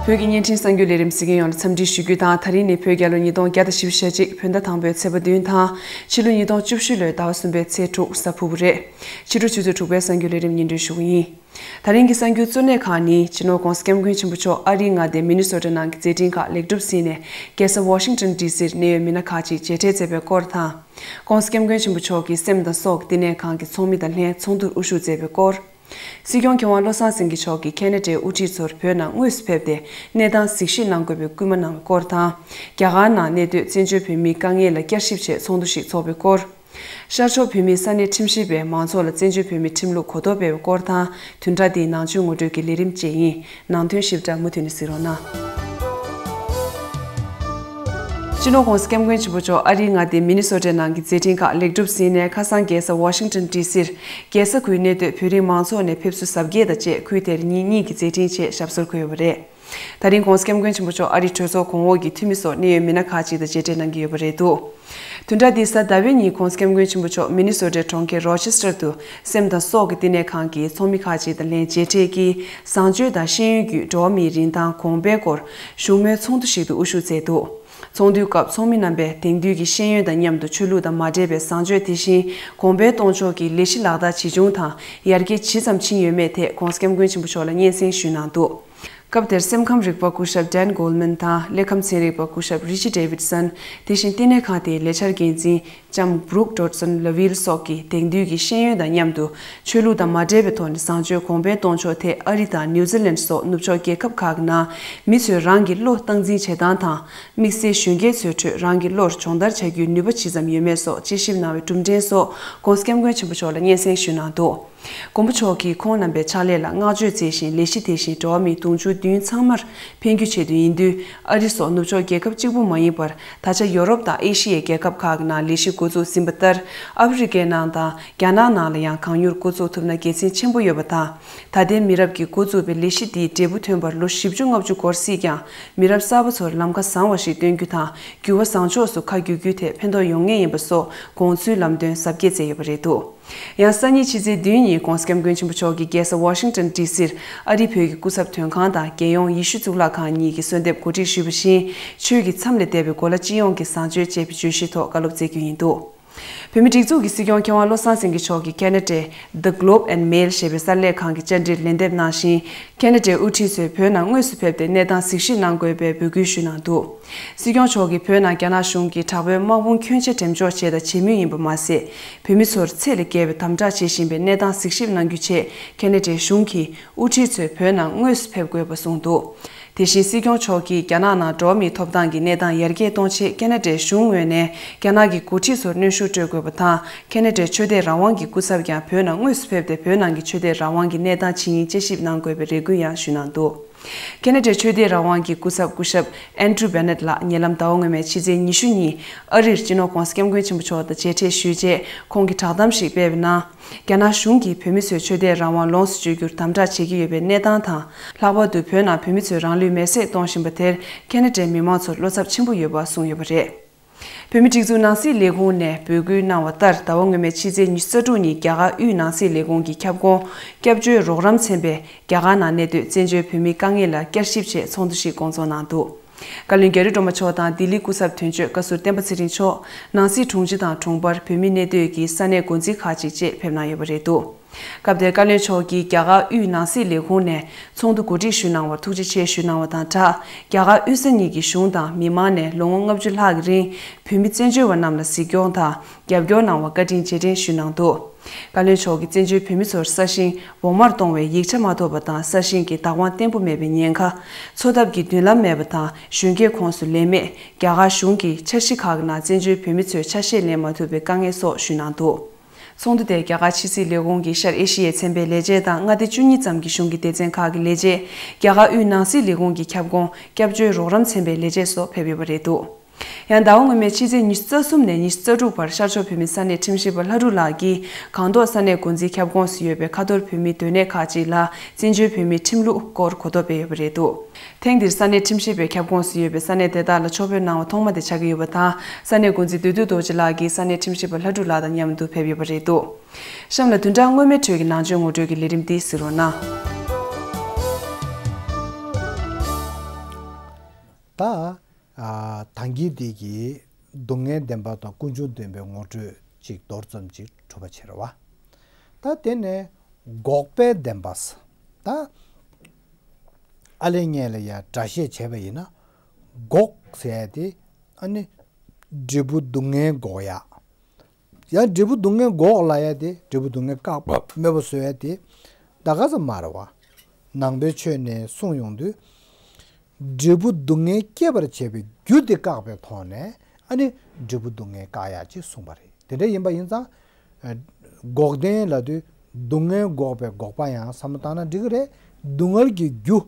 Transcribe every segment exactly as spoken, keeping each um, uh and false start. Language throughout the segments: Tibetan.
བོད་ཀྱི་བརྙན་འཕྲིན་གསར་འགྱུར་ལས་རིམ་གཟིགས་མཁན་ཡོངས་ལ་འཚམས་འདྲི་ཞུ་རྒྱུ་དང་། ད་རིང་ནི་བོད་རྒྱལ་ལོ་ཉིས་སྟོང་བརྒྱ་དང་བཞི་བཅུ་ཞེ་གཅིག་བོད་ཟླ་དང་པོའི་ཚེས་པ་བདུན་དང་། ཕྱི་ལོ་ཉིས་སྟོང་བཅུ་བཞི་ལོའི་ཟླ་བ་གསུམ་པའི་ཚེས་དྲུག་གཟའ་ཕུར་བུ་རེད། ཕྱི་དྲོ་ཆུ་ཚོད་དྲུག་པའི་གསར་འགྱུར་ལས་རིམ་སྙན་སྒྲོན་ཞུ་གི་ཡིན། ད་རིང་གི་གསར་འགྱུར་གཙོ་གནད་ཁག་ནི། སྤྱི་ནོར་༧གོང་ས་༧སྐྱབས་མགོན་ཆེན་པོ་མཆོག་ཨ་རིའི་མངའ་སྡེ་མི་ནི་སོ་ཊ་ནང་གི་མཛད་འཕྲིན་ཁག་ལེགས་གྲུབ་ཟིན་ནས། རྒྱལ་ས་ཝ་ཤིང་ཊོན་ཌི་སིར་གནད་ཡོད་མི་སྣ་ཁག་ཅིག་མཇལ་འཕྲད་མཛད་པའི་སྐོར་དང་། ༸གོང་ས་༧སྐྱབས་མགོན་ཆེན་པོ་མཆོག་གིས་སེམས་དང་སྲོག་གི་བསྟི་གནས་ཁང་གི་ཚོགས་མི་དང་ལྷན་ཚོགས་འདུར་དབུ་བཞུགས་མཛད་པའི་སྐོར། སྲིད་སྐྱོང་མཁས་དབང་བློ་བཟང་སེང་གེ་མཆོག་གིས་ཁེ་ན་ཌའི་དབུ་ཁྲིད་ཚོར་བོད་ནང་དངོས་སུ་ཕེབས་ཏེ་གནས་སྟངས་གཟིགས་ཞིབ་གནང་དགོས་པའི་སྐུལ་མ་གནང་བའི་སྐོར་དང་། རྒྱ་གར་ནང་གནས་སྡོད་བཙན་བྱོལ་བོད་མིའི་དཀའ་ངལ་ལ་བསྐྱར་ཞིབ་ཆེད་ཚོགས་འདུ་ཞིག་འཚོགས་པའི་སྐོར། ཤར་ཕྱོགས་བོད་མིའི་ས་གནས་ཁྲིམས་ཞིབ་པས་མང་ཚོགས་ལ་བཙན་བྱོལ་བོད་མིའི་ཁྲིམས་ལུགས་གོ་རྟོགས་སྤེལ་བའི་སྐོར་དང་། བདུན་ཕྲག་འདིའི་ནང་ཆོས་ངོ་སྤྲོད་ཀྱི་ལས་རིམ་བཅས་ཡིན། ནང་དོན་ཞིབ་ཕྲ་མུ་མཐུད་ནས་གཟིགས་རོགས་གནང་། སྤྱི་ནོར་༸གོང་ས་༸སྐྱབས་མགོན་ཆེན་པོ་མཆོག་ཨ་རིའི་མངའ་སྡེ་མི་ནི་སོ་ཊའི་ནང་གི་མཛད་འཕྲིན་ཁག་ལེགས་གྲུབ་ཟིན་ནས། ཁ་སང་རྒྱལ་ས་ཝ་ཤིང་ཊོན་ཌི་སིར་རྒྱལ་ས་ཁུལ་གནས་སྡོད་བོད་རིགས་མང་ཚོགས་ནས་ཕེབས་བསུ་གཟབ་རྒྱས་དང་བཅས་ཁུལ་དེར་ཉིན་གཉིས་ཀྱི་མཛད་འཕྲིན་ཆེད་ཞབས་སོར་འཁོད་ཡོད་པ་རེད། ད་རིང་༸གོང་ས་༸སྐྱབས་མགོན་ཆེན་པོ་མཆོག་ཨ་རིའི་གྲོས་ཚོགས་གོང་འོག་གི་འཐུས་མི་སོགས་གནད་ཡོད་མི་སྣ་ཁག་ཅིག་དང་མཇལ་འཕྲད་གནང་གི་ཡོད་པ་རེད་འདུག་བདུན་ཕྲག་འདིའི་གཟའ་ཟླ་བའི་ཉིན་༸གོང་ས་༸སྐྱབས་མགོན་ཆེན་པོ་མཆོག་མི་ནི་སོ་ཊའི་གྲོང་ཁྱེར་རོ་ཆེ་སི་ཊར་དུ་སེམས་དང་སྲོག་གི་བསྟི་གནས་ཁང་གི་ཚོགས་མི་ཁག་ཅིག་དང་ལྷན་མཇལ་འཕྲད་ཀྱིས་བཟང་སྤྱོད་དང་ཤེས་ཡོན་བརྒྱུད་འགྲོ་བ་མིའི་རིན་ཐང་གོང་འཕེལ་སྐོར་བཞུགས་མོལ་ཚོགས་འདུ་ཞིག་ཏུ་དབུ་བཞུགས་མཛད་འདུག་ཚོགས་འདུའི་སྐབས་ཚོགས་མི་རྣམ་པས་དེང་དུས་ཀྱི་ཤེས་ཡོན་དང་མཉམ་དུ་ཆོས་ལུགས་དང་མ་འབྲེལ་བའི་བཟང་སྤྱོད་དེ་བཞིན་གོང་འཕེལ་གཏོང་ཕྱོགས་ཀྱི་ལས་གཞི་ལག་བསྟར་ཇི་བྱུང་དང་ཡར་རྒྱས་ཇི་ཙམ་ཕྱིན་ཡོད་མེད་ཐད་༸གོང་ས་༸སྐྱབས་མགོན་ཆེན་པོ་མཆོག་ལ་སྙན་སེང་ཞུས་གནང་འདུག་སྐབས་དེར་སེམས་ཁམས་རིག་པ་སྐུ་ཞབས་ཌན་གོལ་མན་དང་། ཀླད་ཁམས་ཚན་རིག་པ་སྐུ་ཞབས་རི་ཅི་ཌེ་བིད་སན། དེ་བཞིན་བསྟི་གནས་ཁང་དེའི་ལས་འཆར་འགན་འཛིན་ལྕམ་བྷུ་རུག་ཌོད་སོན་ལ་ཝིལ་སོགས་ཀྱིས་དེང་དུས་ཀྱི་ཤེས་ཡོན་དང་མཉམ་དུ་ཆོས་ལུགས་དང་མ་འབྲེལ་བའི་ཐོག་ནས་བཟང་སྤྱོད་གོང་འཕེལ་གཏོང་ཕྱོགས་ཐད་ཨ་རི་དང་ནིའུ་ཛི་ལན་སོགས་ནུབ་ཕྱོགས་རྒྱལ་ཁབ་ཁག་གི་ནང་མི་ཚོས་རང་གི་བློ་སྟངས་འཛིན་བྱེད་སྟངས་དང་། དམིགས་བསལ་གཞོན་སྐྱེས་ཚོའི་ཁྲོད་རང་གི་བློར་སྦྱོང་བརྡར་བྱ་རྒྱུའི་ནུས་པ་ཇི་ཙམ་ཡོད་མེད་སོགས་དཔྱད་ཞིབ་གནང་བའི་གྲུབ་འབྲས་སོགས་༸གོང་ས་༸སྐྱབས་མགོན་ཆེན་པོ་མཆོག་ལ་སྙན་སེང་ཞུས་གནང་འདུག་མགོན་པོ་མཆོག་གིས་ཁོང་རྣམ་པའི་ཕྱག་ལས་ལ་བསྔགས་བརྗོད་མཛད་བཞིན། ལས་གཞི་དེ་བཞིན་འགྲོ་བ་མིའི་གདུང་ཕྱོགས་མདུན་ཚང་མར་ཕན་རྒྱུ་ཆེད་དུ་ཡིན་དུས། ཨ་རི་སོགས་ནུབ་ཕྱོགས་རྒྱལ་ཁབ་གཅིག་པུ་མ་ཡིན་པར། ད་ཆ་ཡོ་རོབ་དང་ཨེ་ཤི་ཡའི་རྒྱལ་ཁབ་ཁག་གི་ནང་ལས་གཞི་འགོ་འཛུགས་ཟིན་པ་ལྟར། ཨ་ཧྥེ་རི་ཁའི་ནང་དང་རྒྱ་ནག་ནང་ལ་ཡང་གང་མྱུར་འགོ་འཛུགས་ཐུབ་ན་དགེ་མཚན་ཆེན་པོ་ཡོད་པ་དང་། ད་ལྟའི་མི་རབས་ཀྱིས་འགོ་བཙུགས་པའི་ལས་གཞི་འདིའི་འབྲས་བུ་ཐོན་པར་ལོ་བཞི་བཅུ་ལྔ་བཅུ་འགོར་སྲིད་ཀྱང་། མི་རབས་གསར་པ་ཚོར་ལམ་ཁ་བཟང་བ་ཞིག་སྟོན་རྒྱུ་དང་། འགྱུར་བ་བཟང་ཕྱོགས་སུ་ཁ་བསྒྱུར་རྒྱུའི་ཐད་ཕན་ཐོགས་ཡོང་ངེས་ཡིན་པ་སོགས་དགོངས་ཚུལ་ལམ་སྟོན་གཟབ་རྒྱས་མཛད་ཡོད་པ་རེད་འདུག་ཡང་སང་ཉིན་ཕྱི་ཚེས་བདུན་ཉིན་༸གོང་ས་༸སྐྱབས་མགོན་ཆེན་པོ་མཆོག་གིས་རྒྱལ་ས་ཝ་ཤིང་ཊོན་ཌི་སིར་ཨ་རིའི་བོད་ཀྱི་སྐུ་ཚབ་དོན་ཁང་དང་རྒྱལ་ཡོངས་ཡེ་ཤུ་གཙུག་ལག་ཁང་གཉིས་ཀྱི་གསོལ་འདེབས་གོ་སྒྲིག་ཞུས་པ་བཞིན། ཆོས་ཀྱི་མཚམས་ལས་འདས་པའི་གོ་ལ་སྤྱི་ཡོངས་ཀྱི་བཟང་སྤྱོད་ཅེས་པའི་བརྗོད་གཞིའི་ཐོག་བཀའ་སློབ་སྩལ་རྒྱུ་ཡིན་འདུག་བོད་མིའི་སྒྲིག་འཛུགས་ཀྱི་སྲིད་སྐྱོང་མཁས་དབང་བློ་བཟང་སེང་གེ་མཆོག་གིས་ཁེ་ན་ཌའི་The Globe and Mail ཞེས་པའི་གསར་ལས་ཁང་གི་བཅར་འདྲིར་ལན་འདེབས་གནང་ཞིང་། ཁེ་ན་ཌའི་དབུ་ཁྲིད་ཚོས་བོད་ནང་དངོས་སུ་ཕེབས་ཏེ་གནས་སྟངས་གཟིགས་ཞིབ་གནང་དགོས་པའི་འབོད་སྐུལ་ཞུས་གནང་འདུག་སྲིད་སྐྱོང་མཆོག་གིས་བོད་ནང་རྒྱ་ནག་གཞུང་གིས་དྲག་པོའི་དམག་དཔུང་ཁྱོན་ཆེ་འགྲེམས་འཇོག་བྱས་དང་བྱེད་མུས་ཡིན་པ་མ་ཟད། བོད་མི་ཚོར་ཚད་ལས་བརྒལ་བའི་དམ་དྲག་བྱེད་བཞིན་པའི་གནས་སྟངས་གཟིགས་ཞིབ་གནང་རྒྱུའི་ཆེད་ཁེ་ན་ཌའི་གཞུང་གིས་དབུ་ཁྲིད་ཚོས་བོད་ནང་དངོས་སུ་ཕེབས་དགོས་པ་གསུངས་འདུག་དེ་བཞིན་སྲིད་སྐྱོང་མཆོག་གིས་རྒྱ་ནག་ནང་འགྲོ་བ་མིའི་ཐོབ་ཐང་གི་གནས་སྟངས་ཡར་རྒྱས་གཏོང་ཆེད་ཁེ་ན་ཌའི་གཞུང་ངོས་ནས་རྒྱ་ནག་གི་འགོ་ཁྲིད་ཚོར་གནོན་ཤུགས་སྤྲོད་དགོས་པ་དང་། ཁེ་ན་ཌའི་ཆོས་དད་རང་དབང་གི་སྐུ་ཚབ་ཀྱང་བོད་ནང་དངོས་སུ་ཕེབས་ཏེ་བོད་ནང་གི་ཆོས་དད་རང་དབང་གི་གནས་སྟངས་ཇི་ཡིན་དཔྱད་ཞིབ་གནང་དགོས་པའི་རེ་སྐུལ་ཡང་ཞུས་གནང་འདུག་ཁེ་ན་ཌའི་ཆོས་དད་རང་དབང་གི་སྐུ་ཚབ་སྐུ་ཞབས་ཨན་ཌྲུ་བྷེ་ནེད་ལགས་ཉེ་ལམ་ཟླ་བ་སྔོན་མའི་ཕྱི་ཚེས་ཉི་ཤུ་ཉིན་ཨ་རིར་སྤྱི་ནོར་༸གོང་ས་༸སྐྱབས་མགོན་ཆེན་པོ་མཆོག་དང་མཇལ་འཕྲད་ཞུས་རྗེས་ཁོང་གིས་བསྒྲགས་གཏམ་ཞིག་སྤེལ་བའི་ནང་། རྒྱ་ནག་གཞུང་གིས་བོད་མི་ཚོའི་ཆོས་དད་རང་དབང་ལོངས་སུ་སྤྱོད་རྒྱུར་དམ་དྲག་བྱེད་ཀྱི་ཡོད་པའི་གནས་སྟངས་དང་། ལྷག་པར་དུ་བོད་ནང་བོད་མི་ཚོས་རང་ལུས་མེར་སྲེག་གཏོང་བཞིན་པ་དེར་ཁེ་ན་ཌའི་མི་མང་ཚོར་བློ་འཚབ་ཆེན་པོ་ཡོད་པ་གསུངས་ཡོད་པ་རེད། བོད་མིའི་སྒྲིག་འཛུགས་ནང་སྲིད་ལས་ཁུངས་ནས་འབོད་སྐུལ་གནང་བ་ལྟར། ཟླ་བ་སྔོན་མའི་ཕྱི་ཚེས་ཉི་ཤུ་རྩ་དྲུག་ཉིན་རྒྱ་གར་དབུས་ནང་སྲིད་ལས་ཁུངས་ཀྱི་ཁྱབ་ཁོངས་སྐྱབས་བཅོལ་རོགས་རམ་ཚན་པས་རྒྱ་གར་ནང་གནས་སྡོད་བཙན་བྱོལ་བོད་མིའི་དཀའ་ངལ་ལ་བསྐྱར་ཞིབ་ཆེད་ཚོགས་འདུ་ཞིག་བསྐོང་ཚོགས་གནང་འདུག་བཀའ་བློན་རྒྱ་རི་སྒྲོལ་མ་མཆོག་དང་ལྡི་ལིའི་སྐུ་ཚབ་དོན་གཅོད་བཀའ་ཟུར་བསྟན་པ་ཚེ་རིང་མཆོག་ནང་སྲིད་དྲུང་ཆེ་དང་དྲུང་འཕར། བོད་མི་གནས་སྡོད་ཀྱི་ས་གནས་འགོ་འཛིན་ཁག་ཅིག་བཅས་ཕེབས་གནང་ཡོད་པ་རེད་འདུག་སྐབས་དེར་བཀའ་བློན་མཆོག་གིས་རྒྱ་གར་དབུས་ནང་སྲིད་ལས་ཁུངས་ནས་ཚོགས་འདུ་གོ་སྒྲིག་ཞུས་གནང་བར་ཐུགས་རྗེ་ཆེ་ཞུས་གནང་བ་དང་སྦྲགས། རྒྱ་གར་དབུས་ས་གཉིས་ཀྱི་གཞུང་དང་མི་མང་ནས་ལོ་ངོ་ལྔ་བཅུ་ལྷག་གི་རིང་བོད་མི་བཙན་བྱོལ་བ་རྣམས་ལ་གཟིགས་སྐྱོང་དང་རྒྱབ་སྐྱོར་གནང་བར་བཀའ་དྲིན་རྗེས་དྲན་ཞུས་གནང་འདུག་བཀའ་བློན་མཆོག་གིས་བཙན་བྱོལ་བོད་མི་ཚོར་ས་ཞིང་འོག་མར་གཏོང་བའི་ཡིག་ཆ་མ་ཐོབ་པ་དང་། ས་ཞིང་གི་བདག་དབང་བརྟན་པོ་མེད་པའི་ཉེན་ཁ། འཚོ་ཐབས་ཀྱི་མདུན་ལམ་མེད་པ་དང་གཞོན་སྐྱེས་ཁོངས་སུ་ལས་མེད། རྒྱ་གར་གཞུང་གིས་འཆར་གཞི་ཁག་གི་ནང་བཙན་བྱོལ་བོད་མི་ཚོས་ཆ་ཤས་ལེན་མ་ཐུབ་པའི་དཀའ་ངལ་སོགས་ཞུས་གནང་འདུག་ཚོགས་འདུ་དེར་རྒྱ་གར་ཕྱི་སྲིད་ལས་ཁུངས་ཀྱི་ཤར་ཨེ་ཤི་ཡའི་ཚན་པའི་ལས་བྱེད་དང་མངའ་སྡེ་བཅུ་གཉིས་ཙམ་གྱི་གཞུང་གི་སྡེ་ཚན་ཁག་གི་ལས་བྱེད། རྒྱ་གར་དབུས་ནང་སྲིད་ལས་ཁུངས་ཀྱི་ཁྱབ་ཁོངས་སྐྱབས་བཅོལ་རོགས་རམ་ཚན་པའི་ལས་བྱེད་སོགས་ཕེབས་ཡོད་པ་རེད་འདུག་ཡང་ཟླ་བ་སྔོན་མའི་ཕྱི་ཚེས་ཉི་ཤུ་རྩ་གསུམ་ནས་ཉི་ཤུ་རྩ་དྲུག་བར་ཤར་ཕྱོགས་བོད་མིའི་ས་གནས་ཁྲིམས་ཞིབ་པ་ལྷ་སྒྲུབ་ལགས་ཀྱིས་སྒང་ཏོག་ས་གནས་འགོ་འཛིན་ཁྱབ་ཁོངས་སུ་ཡོད་པའི་ཁ་ཐོར་བོད་མིའི་སྡོད་གནས་ཁག་ཅིག་ལ་བཙན་བྱོལ་བོད་མིའི་ཁྲིམས་ལུགས་སྐོར་གོ་རྟོགས་སྤེལ་ཡོད་པ་རེད་འདུག་ཐེངས་འདིར་ས་གནས་ཁྲིམས་ཞིབ་པའི་ཁྱབ་ཁོངས་སུ་ཡོད་པའི་ས་གནས་དེ་དག་ལ་ཕྱོགས་ཕེབས་གནང་བ་ཐོག་མ་དེ་ཆགས་ཀྱི་ཡོད་པ་དང་། ས་གནས་འགོ་འཛིན་བདུད་འདུལ་རྡོ་རྗེ་ལགས་ཀྱིས་ས་གནས་ཁྲིམས་ཞིབ་པ་ལྷ་སྒྲུབ་ལགས་དང་མཉམ་དུ་ཕེབས་ཡོད་པ་རེད་འདུག་གཤམ་ལ་བདུན་ཕྲག་སྔོན་མའི་ཁྲོད་ཀྱི་ནང་ཆོས་ངོ་སྤྲོད་ཀྱི་ལས་རིམ་འདི་གཟིགས་རོགས་གནང་། ད་ཨ་ད་གིན་དེ་གི་སྡུག་བསྔལ་བདེན་པ་དང་ཀུན་འབྱུང་བདེན་པའི་ངོ་སྤྲོད་ཅིག་མདོར་ཙམ་ཅིག་གྲུབ་པ་བྱས་རེད་བ། ད་དེ་ནས་འགོག་པའི་བདེན་པ། ད་ཨ་ལས་ངས་ལ་ཡ་སྒྲ་བཤད་བྱས་པ་ཡིན་ན། འགོག་ཟེར་ཡ་དེ་ཨ་ནི་འབྲས་བུ་སྡུག་བསྔལ་འགོག་ཡ། ཡང་འབྲས་བུ་སྡུག་བསྔལ་འགོག་ལབ་ཡ་དེ་འབྲས་བུ་སྡུག་བསྔལ་བཀག་པ་མེད་པ་བཟོ་ཡ་དེ་ད་ག་ས་མ་རེད་བ། ནང་པའི་ཆོས་ནས་གསུངས་ཡོང་དུས། འབྲས་བུ་སྡུག་བསྔལ་སྐྱེད་པར་བྱེད་པའི་རྒྱུ་དེ་བཀག་པའི་ཐོག་ནས་ཨ་ནི་འབྲས་བུ་སྡུག་བསྔལ་བཀག་ཡ་ཅེས་གསུངས་པ་རེད། དེ་འདྲ་ཡིན་པ་ཡིན་ཙང་། ཨ་འགོག་བདེན་ལབ་དུས་སྡུག་བསྔལ་འགོག་པའི་འགོག་པ་ཡང་བསམ་བློ་བཏང་ན་འགྲིག་གི་རེད། སྡུག་བསྔལ་གྱི་རྒྱུ་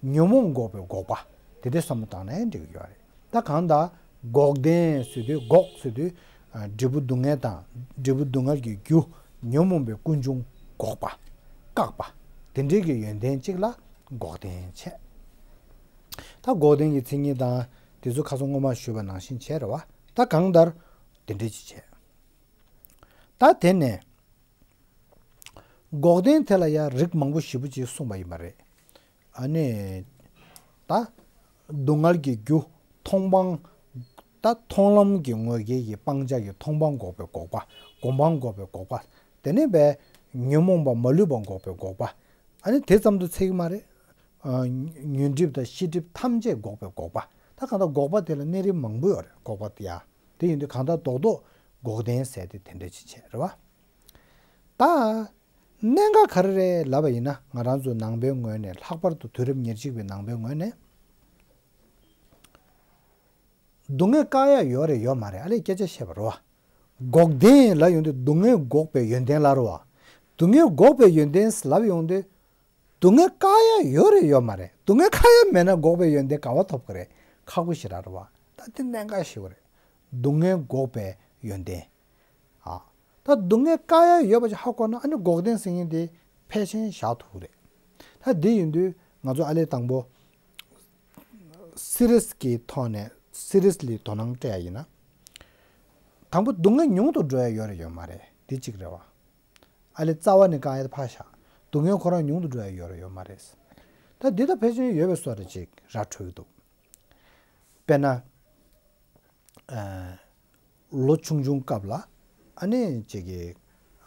ཉོན་མོངས་འགོག་པའི་འགོག་པ་དེ་འདྲ་བསམ་བློ་བཏང་ན་ཡང་འགྲིག་གི་ཡོད་རེད། ད་གང་ལྟར་འགོག་བདེན་ཟེར་དུས་འགོག་ཟེར་དུས་ཨ་འབྲས་བུ་སྡུག་བསྔལ་དང་འབྲས་བུ་སྡུག་བསྔལ་གྱི་རྒྱུ་ཉོན་མོངས་པའི་ཀུན་འབྱུང་འགོག་པ། བཀག་པ། དེ་འདྲའི་གི་ཡོན་ཏན་གཅིག་ལ་འགོག་བདེན་བྱས། ད་འགོག་བདེན་གྱི་མཚན་ཉིད་དང་དེ་ཚོ་ཁ་སང་སྔོན་མ་ཞུས་པ་ནང་བཞིན་བྱས་རེད་བ། ད་གང་ལྟར་དེ་འདྲའི་ཅིག་བྱས། ད་དེ་ནས་འགོག་བདེན་དེ་ལ་ཡང་རིགས་མང་པོ་ཞེ་པོ་ཅིག་གསུངས་པ་ཡིན་པ་རེད། ཨ་ནི། ད། སྡུག་བསྔལ་གྱི་རྒྱུ། མཐོང་སྤང་། ད་མཐོང་ལམ་གྱི་ངོས་སྐལ་གྱི་སྤང་བྱ་གི་མཐོང་སྤང་འགོག་པའི་འགོག་པ། སྒོམ་སྤང་འགོག་པའི་འགོག་པ། དེ་ནས་པའི་ཉོན་མོངས་པ་མ་ལུས་པ་འགོག་པའི་འགོག་པ། ཨ་ནི་དེ་ཙམ་དུ་ཚད་ཀྱི་མ་རེད། ཨ་ཉོན་སྒྲིབ་དང་ཤེས་སྒྲིབ་ཐམས་ཅད་འགོག་པའི་འགོག་པ། ད་གང་ལྟར་འགོག་པ་དེ་ལ་གནས་རིམ་མང་པོ་ཡོད་རེད། འགོག་པ་དེ་ཡང་། དེ་ཡིན་དུས་གང་ལྟར་རྡོག་རྡོག་འགོག་བདེན་ཟེར་དེ་དེ་འདྲ་ཅིག་བྱས་རེད་བ། ད། གནད་འགག་ག་རེ་རེད་ལབ་པ་ཡིན་ན། ང་རང་ཚོ་ནང་པའི་ངོས་ནས། ལྷག་པར་དུ་དུས་རབས་ཉེར་གཅིག་པའི་ནང་པའི་ངོས་ནས། སྡུག་བསྔལ་བཀག་ཡ་ཡོད་རེད་ཡོད་མ་རེད། ཨ་ལས་སྐད་ཆ་བཤད་པ་རེད་བ། འགོག་བདེན་ལབ་ཡོང་དུས་སྡུག་བསྔལ་འགོག་པའི་ཡོན་ཏན་ལབ་རེད་བ། སྡུག་བསྔལ་འགོག་པའི་ཡོན་ཏན་ལབ་ཡོང་དུས། སྡུག་བསྔལ་བཀག་ཡ་ཡོད་རེད་ཡོད་མ་རེད། སྡུག་བསྔལ་བཀག་ཡ་མེད་ན་འགོག་པའི་ཡོན་ཏན་ག་བ་ཐོབ་ཀྱི་རེད། ཁག་པོ་ཞེ་དྲག་རེད་བ། ད་དེ་གནད་འགག་ཞིག་རེད། སྡུག་བསྔལ་འགོག་པའི་ཡོན་ཏན། ཨ། ད་སྡུག་བསྔལ་བཀག་ཡ་ཡོད་པ་ཅིག་ཧ་གོ་ན། ཨ་ནི་འགོག་བདེན་ཟེར་མཁན་དེ་ཕལ་ཆེར་བཞག་ཐུབ་རེད། ད་འདི་ཡིན་དུས་ང་ཚོ་ཨ་ལས་དང་པོ་སི་རིས་ཀྱི་ཐོག་ནས་སི་རིས་ལ་དོ་སྣང་སྤྲད་ཡ་ཡིན་ན། དང་པོ་སྡུག་བསྔལ་ཉུང་དུ་འགྲོ་ཡ་ཡོད་རེད་ཡོད་མ་རེད། འདི་གཅིག་རེད་བ། ཨ་ལས་རྩ་བ་ནས་བཀག་ཡ་ཕར་བཞག་སྡུག་བསྔལ་ཁོ་རང་ཉུང་དུ་འགྲོ་ཡ་ཡོད་རེད་ཡོད་མ་རེད། ད་འདི་ད་ཕལ་ཆེར་ཡོད་པའི་བཟོ་འདྲ་ཅིག་ར་འཕྲོད་ཀྱི་འདུག་དཔེར་ན། ཨ། ལོ་ཆུང་ཆུང་སྐབས་ལ་ཨ་ནི་ཅིག་གི་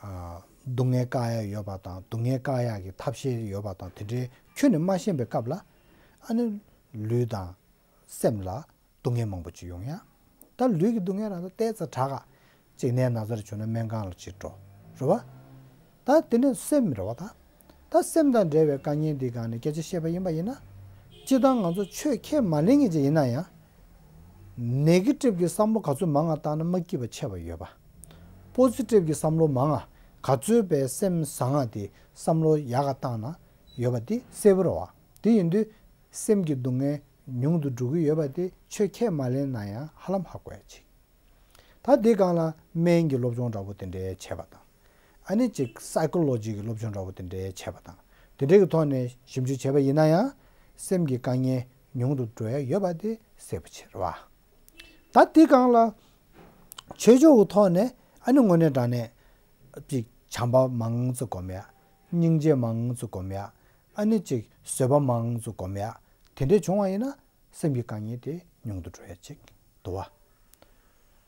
ཨ་སྡུག་བསྔལ་བཀག་ཡ་ཡོད་པ་དང་། སྡུག་བསྔལ་བཀག་ཡ་གི་ཐབས་ཤེས་ཡོད་པ་དང་། དེ་འདྲའི་ཁྱོན་ནས་མ་ཤེས་པའི་སྐབས་ལ་ཨ་ནི་ལུས་དང་སེམས་ལ་སྡུག་བསྔལ་མང་པོ་ཅིག་ཡོང་ཡ། ད་ལུས་ཀྱི་སྡུག་བསྔལ་རང་ད་ལྟའི་ཚ་དྲག་ག་ཅིག་ནད་ན་ཚ་བྱུང་ན་སྨན་ཁང་ལ་ཅིག་འགྲོ། རེད་བ། ད་དེ་ནས་སེམས་རེད་བ་ད། ད་སེམས་དང་འབྲེལ་བའི་དཀའ་ངལ་འདི་སྒང་ནས་སྐད་ཆ་བཤད་པ་ཡིན་པ་ཡིན་ན། སྤྱིར་བཏང་ང་ཚོ་ཆོས་ཁས་མ་ལེན་མཁན་ཅིག་ཡིན་ན་ཡང་། ནེ་གེ་ཊིབ་ཀྱི་བསམ་བློ་ག་ཚོད་མང་ང་བཏང་ན་མ་སྐྱིད་པ་ཆེ་བ་ཡོད་པ། པོ་ཟི་ཊིབ་ཀྱི་བསམ་བློ་མང་ང་། ག་ཚོད་པའི་སེམས་བཟང་ང་དེ་བསམ་བློ་ཡག་ག་བཏང་ན་ཡོད་པ་དེ་གསལ་པོ་རེད་བ། དེ་ཡིན་དུས་སེམས་ཀྱི་སྡུག་བསྔལ་ཉུང་དུ་འགྲོ་གི་ཡོད་པ་དེ་ཆོས་ཁས་མ་ལེན་ན་ཡང་ཧ་ལམ་ཧ་གོ་ཡ་ཅིག་ད་འདི་སྒང་ལ་སྨན་གྱི་སློབ་སྦྱོང་འདྲ་པོ་དེ་འདྲའི་བྱས་པ་དང་། ཨ་ནི་ཅིག་སའི་ཀོ་ལོ་ཇི་གི་སློབ་སྦྱོང་འདྲ་པོ་དེ་འདྲའི་བྱས་པ་དང་། དེ་འདྲའི་གི་ཐོག་ནས་ཞིབ་འཇུག་བྱས་པ་ཡིན་ན་ཡང་། སེམས་ཀྱི་དཀའ་ངལ་ཉུང་དུ་འགྲོ་ཡ་ཡོད་པ་དེ་གསལ་པོ་ཆེ་རེད་བ། ད་འདི་སྒང་ལ་ཆོས་ཕྱོགས་ཀྱི་ཐོག་ནས་ཨ་ནི་དངོས་གནས་དྲང་གནས་ཅིག་བྱམས་པ་མང་ཙམ་སྒོམ་ཡ། སྙིང་རྗེ་མང་ཙམ་སྒོམ་ཡ། ཨ་ནི་ཅིག་བཟོད་པ་མང་ཙམ་སྒོམ་ཡ། དེ་འདྲ་བྱུང་བ་ཡིན་ན། སེམས་ཀྱི་དཀའ་ངལ་དེ་ཉུང་དུ་འགྲོ་ཡ་ཅིག་འདུག་བ།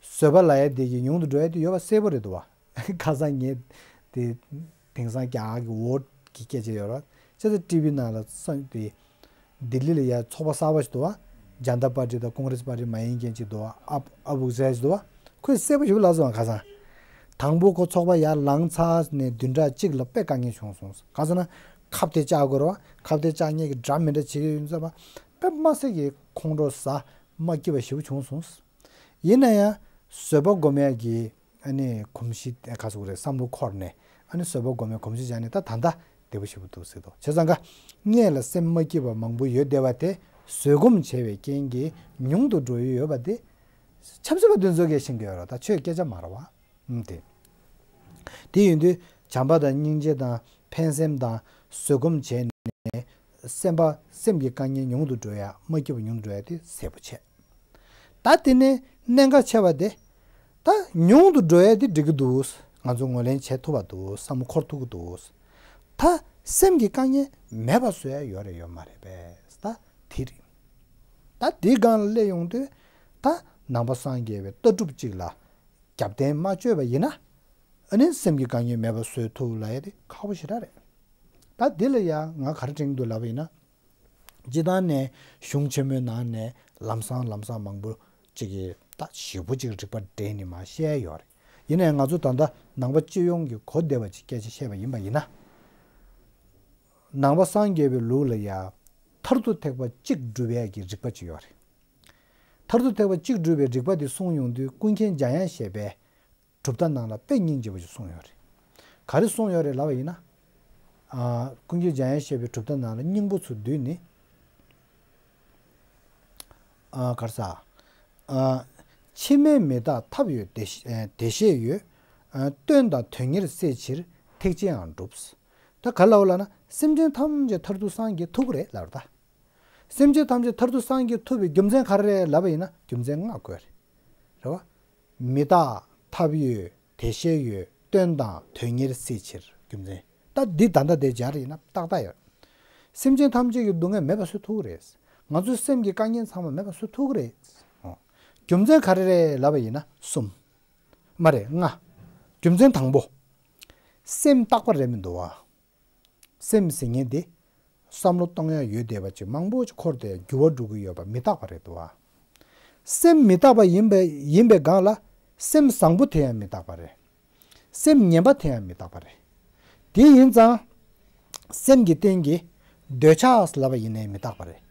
བཟོད་པ་ལབ་ཡ་དེ་གི་ཉུང་དུ་འགྲོ་ཡ་དེ་ཡོད་པ་གསལ་པོ་རེད་འདུག་བ། ཁ་སང་ངས་དེ་དེང་སང་རྒྱ་གར་གྱི་ཝོ་ཊི་གི་སྐད་ཆ་ཡོད་ར། བྱས་ཙང་ཊི་བི་ནང་ལ་སང་དེ་ལྡི་ལི་ལ་ཡ་ཚོགས་པ་གསར་པ་ཞིག་འདུག་བ། ཇན་ཏ་པར་ཊི་དང་ཀོང་རེས་པར་ཊི་མ་ཡིན་མཁན་ཅིག་འདུག་བ། ཨ་ཨ་བུག་ཟེར་ཞིག་འདུག་བ། ཁོས་གསལ་པོ་ཞིག་ལབ་སོང་བ། ཁ་སང་དང་པོ་ཁོ་ཚོགས་པ་ཡར་ལངས་ཚར་ནས་བདུན་ཕྲག་གཅིག་ལ་དཔེ་དཀའ་ངལ་བྱུང་སོང་། ག་ཟེར་ན་ཁ་གཏད་བཅག་དགོས་ར་བ། ཁ་གཏད་བཅག་མཁན་གྱི་འདྲ་མི་འདྲ་བྱེད་ཀྱི་ཡོད་ཙང་། དཔེ་མ་སྲིད་ཀྱི་ཁོང་ཁྲོ་ཟ། མ་སྐྱིད་པ་ཞེ་པོ་བྱུང་སོང་། ཡིན་ན་ཡང་བཟོད་པ་སྒོམ་ཡ་གི་ཨ་ནི་གོམས་གཤིས་ག་ཟེར་དགོས་རེད། བསམ་བློ་འཁོར་ནས་ཨ་ནི་བཟོད་པ་སྒོམ་ཡ་གོམས་གཤིས་བྱས་ནས་ད་ད་ལྟ་བདེ་པོ་ཞེ་པོ་འདུག་ཟེར་འདུག་བྱས་ཙང་ཀ་སྔོན་ལ་སེམས་མ་སྐྱིད་པ་མང་པོ་ཡོད་བསྡད་པ་དེ་བཟོད་སྒོམ་བྱས་པའི་རྐྱེན་གྱིས་ཉུང་དུ་འགྲོ་ཡི་ཡོད་པ་དེ་ཆབ་སྲིད་པ་དེ་ཚོ་གིས་ཤེས་ཀྱི་ཡོད་རེད། ད་ཆོས་སྐད་ཆ་མ་རེད་བ། ཨང་། དེ། དེ་ཡིན་དུས་བྱམས་པ་དང་སྙིང་རྗེ་དང་ཕན་སེམས་དང་བཟོད་སྒོམ་བྱས་ནས་སེམས་པ་སེམས་ཀྱི་དཀའ་ངལ་ཉུང་དུ་འགྲོ་ཡ། མ་སྐྱིད་པ་ཉུང་དུ་འགྲོ་ཡ་དེ་གསལ་པོ་བྱས། ད་དེ་ནས་གནད་འགག་ཆེ་བ་དེ། ད་ཉུང་དུ་འགྲོ་ཡ་དེ་འགྲིག་གི་འདུག་ང་ཚོ་ངོས་ལེན་བྱེད་ཐུབ་པ་འདུག་བསམ་བློ་འཁོར་ཐུབ་ཀྱི་འདུག་ད་སེམས་ཀྱི་དཀའ་ངལ་མེད་པ་བཟོ་ཡ་ཡོད་རེད་ཡོད་མ་རེད་པས། ད་དེ་རེད། ད། ད་དེའི་སྒང་ལ་སླེབས་ཡོང་དུས། ད་ནང་པ་སངས་རྒྱས་པའི་ལྟ་གྲུབ་ཅིག་ལ་རྒྱབ་རྟེན་མ་བཅོལ་བ་ཡིན་ན། ཨ་ནི་སེམས་ཀྱི་དཀའ་ངལ་མེད་པ་བཟོ་ཐུབ་ལབ་ཡ་དེ་ཁག་པོ་ཞེ་དྲག་རེད། ད་འདི་ལ་ཡང་ང་ག་རེ་དྲན་གྱི་འདུག་ལབ་པ་ཡིན་ན། སྤྱིར་བཏང་ནས་གཞུང་ཆེན་མོའི་ནང་ནས་ལམ་སང་ལམ་སང་མང་པོ་ཅིག་གིས་ད་ཞེ་པོ་ཅིག་རིགས་པ་འགྲེལ་ནས་མར་བཤད་ཡོད་རེད། ཡིན་ནའི་ང་ཚོ་ད་ལྟ་ནང་པ་སྤྱི་ཡོངས་ཀྱི་གོ་བདེ་བ་ཅིག་སྐད་ཆ་བཤད་པ་ཡིན་པ་ཡིན་ན། ནང་པ་སངས་རྒྱས་པའི་ལུགས་ལ་ཡང་མཐར་ཐུག་ཐེག་པ་གཅིག་སྒྲུབ་ཡས་ཀྱི་རིགས་པ་ཅིག་ཡོད་རེད། མཐར་ཐུག་ཐེག་པ་གཅིག་སྒྲུབ་པའི་རིགས་པ་འདི་གསུངས་ཡོང་དུས། ཀུན་མཁྱེན་འཇམ་དབྱངས་བཞད་པའི་གྲུབ་མཐའ་ནང་ལ་དཔེ་སྙིང་རྗེ་པོ་ཞིག་གསུངས་ཡོད་རེད། ག་རེ་གསུངས་ཡོད་རེད་ལབ་པ་ཡིན་ན། ཨ། ཀུན་མཁྱེན་འཇམ་དབྱངས་བཞད་པའི་གྲུབ་མཐའ་ནང་ལ་སྙིང་པོ་ཚུར་བསྡུས་ནས། ཨ། ག་རེ་ཟེར། ཨ། འཆི་མེད་མི་རྟག་ཐབས་ཡོད་བདེ་ཤེས། ཨ། བདེ་གཤེགས་ཡོད། ཨ། སྟོན་དང་དོན་གཉེར་སྲིད་ཕྱིར་ཐེག་ཆེན་ཡང་འགྲུབ། ད་ག་རེ་ལབ་ལབ་ན། སེམས་ཅན་ཐམས་ཅད་མཐར་ཐུག་སངས་རྒྱས་ཐུབ་ཀྱི་རེད་ལབ་རེད་ད། སེམས་ཅན་ཐམས་ཅད་མཐར་ཐུག་སངས་རྒྱས་ཐུབ་པའི་རྒྱུ་མཚན་ག་རེ་རེད་ལབ་པ་ཡིན་ན། རྒྱུ་མཚན་ལྔ་བཀོད་རེད། རེད་བ། མི་རྟག་ཐབས་ཡོད་བདེ་གཤེགས་ཡོད། སྟོན་དང་དོན་གཉེར་སྲིད་ཕྱིར། རྒྱུ་མཚན། ད་འདི་ད་ལྟ་དེ་སྦྱར་ཡིན་ན་ཏག་ཏག་ཡོད། སེམས་ཅན་ཐམས་ཅད་ཀྱི་སྡུག་བསྔལ་མེད་པ་བཟོ་ཐུབ་ཀྱི་རེད། ང་ཚོའི་སེམས་ཀྱི་དཀའ་ངལ་ཚང་མ་མེད་པ་བཟོ་ཐུབ་ཀྱི་རེད། ཨོ། རྒྱུ་མཚན་ག་རེ་རེད་ལབ་པ་ཡིན་ན་གསུམ། མ་རེད། ལྔ། རྒྱུ་མཚན་དང་པོ། སེམས་རྟག་པ་རེད་མི་འདུག་བ། སེམས་ཟེར་མཁན་དེ་བསམ་བློ་གཏོང་ཡ་ཡོད་བསྡད་པ་ཅིག་མང་པོ་ཅིག་འཁོར་ཏེ་འགྱུར་བ་འགྲོ་གི་ཡོད་པ་མི་རྟག་པ་རེད་འདུག་བ། སེམས་མི་རྟག་པ་ཡིན་པའི་ཡིན་པའི་སྒང་ལ། སེམས་བཟང་པོ་དེ་ཡང་མི་རྟག་པ་རེད། སེམས་ངན་པ་དེ་ཡང་མི་རྟག་པ་རེད། དེ་ཡིན་ཙང་། སེམས་ཀྱི་སྟེང་གི་འདོད་ཆགས་ལབ་པ་ཡིན་ནའི་མི་རྟག་པ་རེད།